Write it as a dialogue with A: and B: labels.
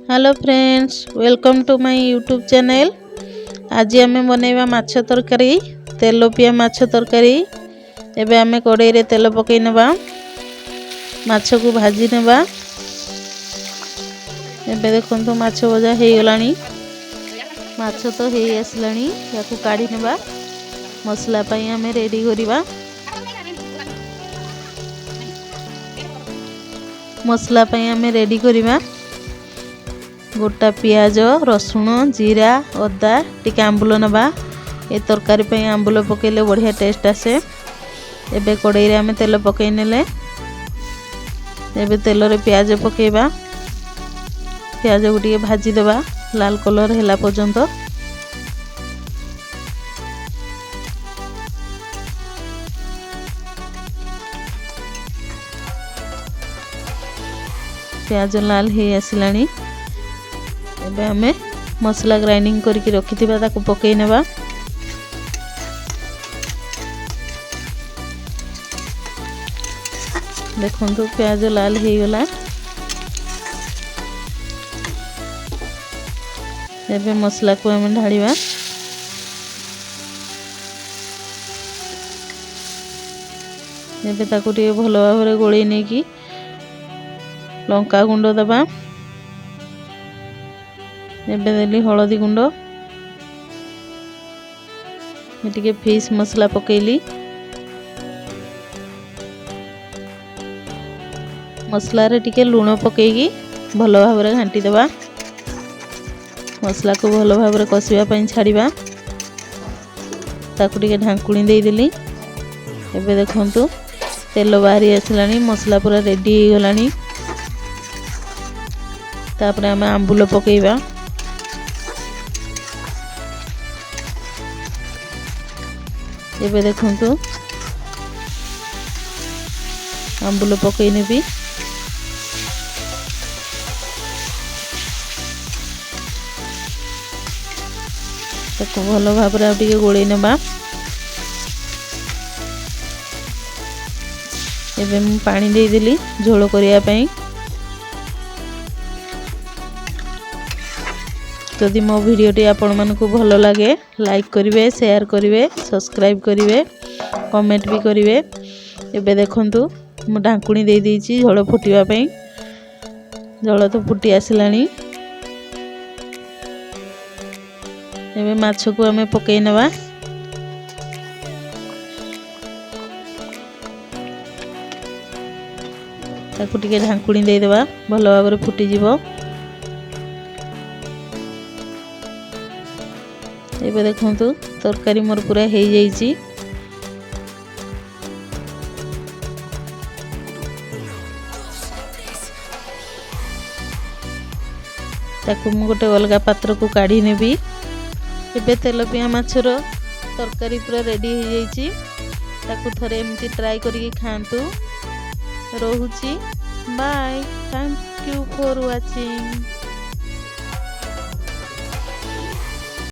A: Hello friends, welcome to my YouTube channel. ଆଜି ଆମେ ବନେଇବା ମାଛ ତରକାରୀ, ତେଲପିଆ ମାଛ ତରକାରୀ। ଏବେ ଆମେ କଡ଼େଇରେ ତେଲ ପକାଇ ନେବା, ମାଛକୁ ଭାଜି ନେବା। ଏବେ ଦେଖନ୍ତୁ, ମାଛ ଭଜା ହେଇଗଲାଣି। ମାଛ ତ ହେଇ ଆସିଲାଣି, ୟାକୁ କାଢ଼ି ନେବା। ମସଲା ପାଇଁ ଆମେ ରେଡ଼ି କରିବା। ମସଲା ପାଇଁ ଆମେ ରେଡ଼ି କରିବା ଗୋଟା ପିଆଜ, ରସୁଣ, ଜିରା, ଅଦା, ଟିକେ ଆମ୍ବୁଲ ନେବା। ଏ ତରକାରୀ ପାଇଁ ଆମ୍ବୁଲ ପକାଇଲେ ବଢ଼ିଆ ଟେଷ୍ଟ ଆସେ। ଏବେ କଡ଼େଇରେ ଆମେ ତେଲ ପକାଇ ନେଲେ। ଏବେ ତେଲରେ ପିଆଜ ପକାଇବା। ପିଆଜକୁ ଟିକେ ଭାଜିଦେବା ଲାଲ କଲର୍ ହେଲା ପର୍ଯ୍ୟନ୍ତ। ପିଆଜ ଲାଲ ହେଇ ଆସିଲାଣି। ଏବେ ଆମେ ମସଲା ଗ୍ରାଇଣ୍ଡିଙ୍ଗ କରିକି ରଖିଥିବା, ତାକୁ ପକାଇ ନେବା। ଦେଖନ୍ତୁ, ପିଆଜ ଲାଲ ହେଇଗଲା। ଏବେ ମସଲାକୁ ଆମେ ଢାଳିବା। ଏବେ ତାକୁ ଟିକେ ଭଲ ଭାବରେ ଗୋଳେଇ ନେଇକି ଲଙ୍କା ଗୁଣ୍ଡ ଦେବା। ଏବେ ଦେଲି ହଳଦୀ ଗୁଣ୍ଡ, ଟିକେ ଫିସ୍ ମସଲା ପକେଇଲି। ମସଲାରେ ଟିକେ ଲୁଣ ପକେଇକି ଭଲ ଭାବରେ ଘାଣ୍ଟି ଦେବା। ମସଲାକୁ ଭଲ ଭାବରେ କଷିବା ପାଇଁ ଛାଡ଼ିବା। ତାକୁ ଟିକେ ଢାଙ୍କୁଣି ଦେଇଦେଲି। ଏବେ ଦେଖନ୍ତୁ, ତେଲ ବାହାରି ଆସିଲାଣି, ମସଲା ପୁରା ରେଡ଼ି ହେଇଗଲାଣି। ତାପରେ ଆମେ ଆମ୍ବୁଲ ପକେଇବା। ଏବେ ଦେଖନ୍ତୁ, ଆମ୍ବୁଲ ପକେଇ ନେବି। ତାକୁ ଭଲ ଭାବରେ ଆଉ ଟିକେ ଗୋଳେଇ ନେବା। ଏବେ ମୁଁ ପାଣି ଦେଇଦେଲି ଝୋଳ କରିବା ପାଇଁ। ଯଦି ମୋ ଭିଡ଼ିଓଟି ଆପଣମାନଙ୍କୁ ଭଲ ଲାଗେ, ଲାଇକ୍ କରିବେ, ସେୟାର କରିବେ, ସବସ୍କ୍ରାଇବ୍ କରିବେ, କମେଣ୍ଟ ବି କରିବେ। ଏବେ ଦେଖନ୍ତୁ, ମୁଁ ଢାଙ୍କୁଣି ଦେଇଦେଇଛି ଝୋଳ ଫୁଟିବା ପାଇଁ। ଝୋଳ ତ ଫୁଟି ଆସିଲାଣି। ଏବେ ମାଛକୁ ଆମେ ପକାଇ ନେବା। ତାକୁ ଟିକେ ଢାଙ୍କୁଣି ଦେଇଦେବା, ଭଲ ଭାବରେ ଫୁଟିଯିବ। ଏବେ ଦେଖନ୍ତୁ, ତରକାରୀ ମୋର ପୁରା ହେଇଯାଇଛି। ତାକୁ ମୁଁ ଗୋଟେ ଅଲଗା ପାତ୍ରକୁ କାଢ଼ି ନେବି। ଏବେ ତେଲପିଆ ମାଛର ତରକାରୀ ପୁରା ରେଡ଼ି ହେଇଯାଇଛି। ତାକୁ ଥରେ ଏମିତି ଟ୍ରାଏ କରିକି ଖାଆନ୍ତୁ। ରହୁଛି, bye, thank you for watching.